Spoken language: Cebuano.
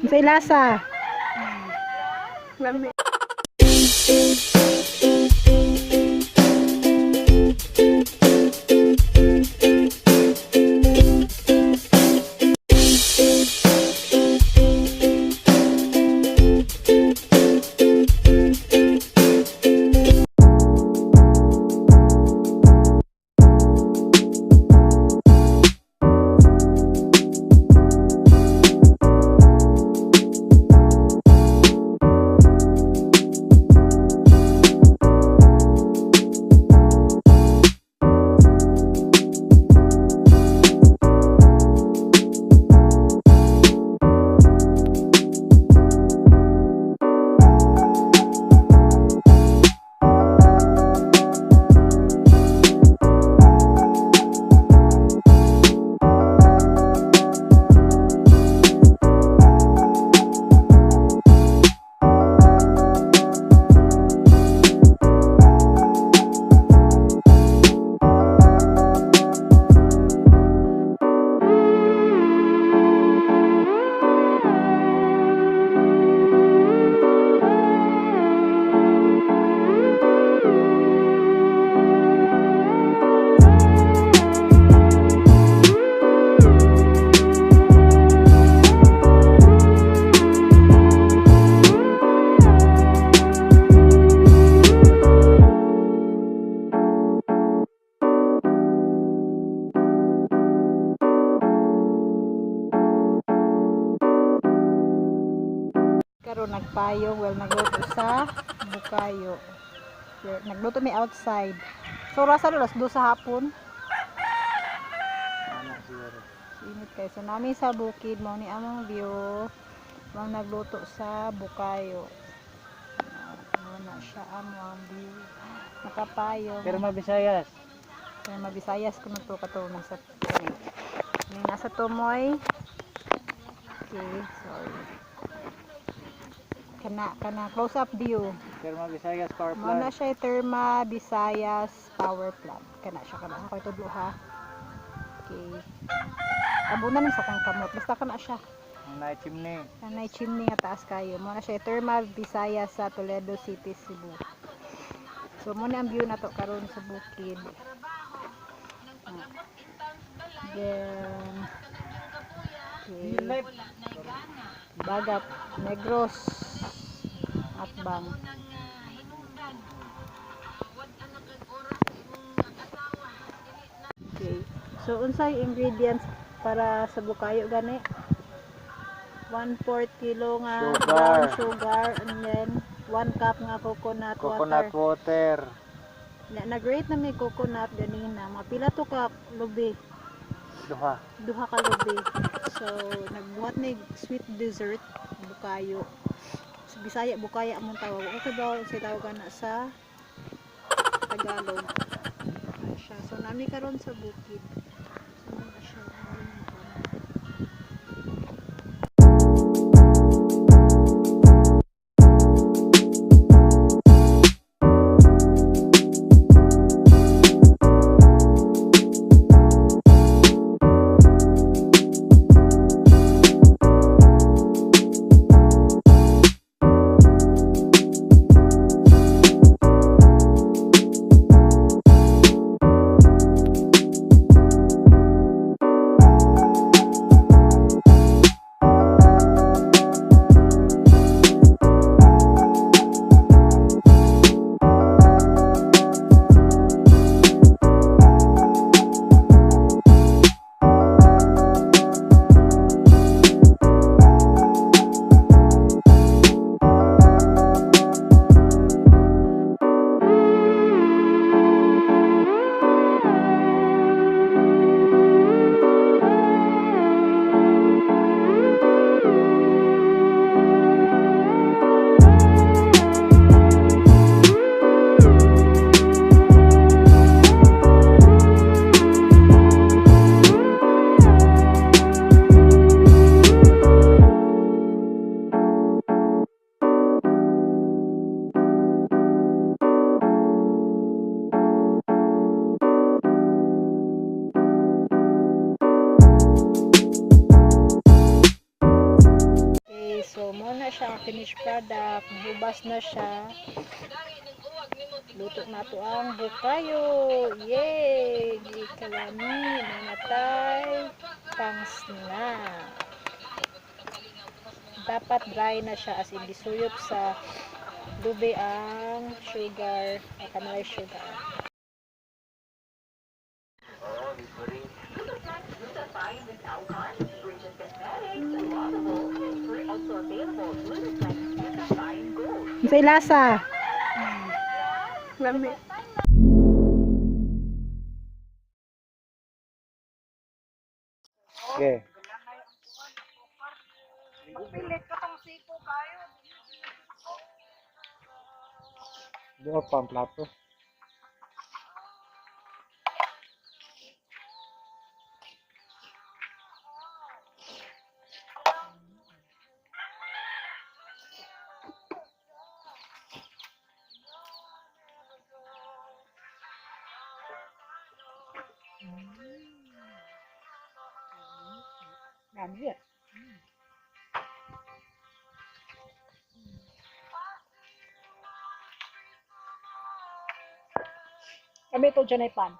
Sa ilasa. Lami. Karon nagpayong, well, nagluto sa bukayo. Well, nagluto mi outside. So rasa 2:00 sa hapon. Ano siguro. Init kayo. So nami sa bukid, mao ni among view. Mao nagluto sa bukayo. Mao na siya among view. Nakapayong. Pero mabisayas. Kaya mabisayas kuno to kato nasa kani. Ni nasa tumoy. Okay, sorry. Kana kana close up view. Pero mabisayas power Mao na plant. siya Therma Visayas Power Plant. Kana siya kana ako itudlo ha. Okay. Tabunan sa kang kamot basta kana siya. Ang night chimney. Kanay chimney nga taas kayo. Mao na siya Therma Visayas sa Toledo City, Cebu. So mo na ang view nato karon sa bukid. Then okay. Dagat Negros Atbang. Okay. So unsay ingredients para sa bukayo gani? 1/4 kilo nga Sugar. Brown sugar and then 1 cup nga coconut, Coconut water. water. Na, nag-rate na may coconut ganina. Mga pila to ka lubi? Duha. Duha ka lubi. So nagbuhat ni sweet dessert bukayo. Sa Bisaya bukaya among tawag. Okay ba sa tawag na sa Tagalog? Ay siya. So nami karon sa bukid. So mao na siya. siya ang finished product. Hubas na siya. Luto na to ang bukayo. Yay! Gikalami. Nanatay. Pang snack. Dapat dry na siya, as in gisuyop sa lube ang sugar, o caramelized sugar. Sa lasa. Lami. Okay. Pagpilit ka tong sipo kayo. Duha pa ang plato. Lami. Kami ito dyan ay pan.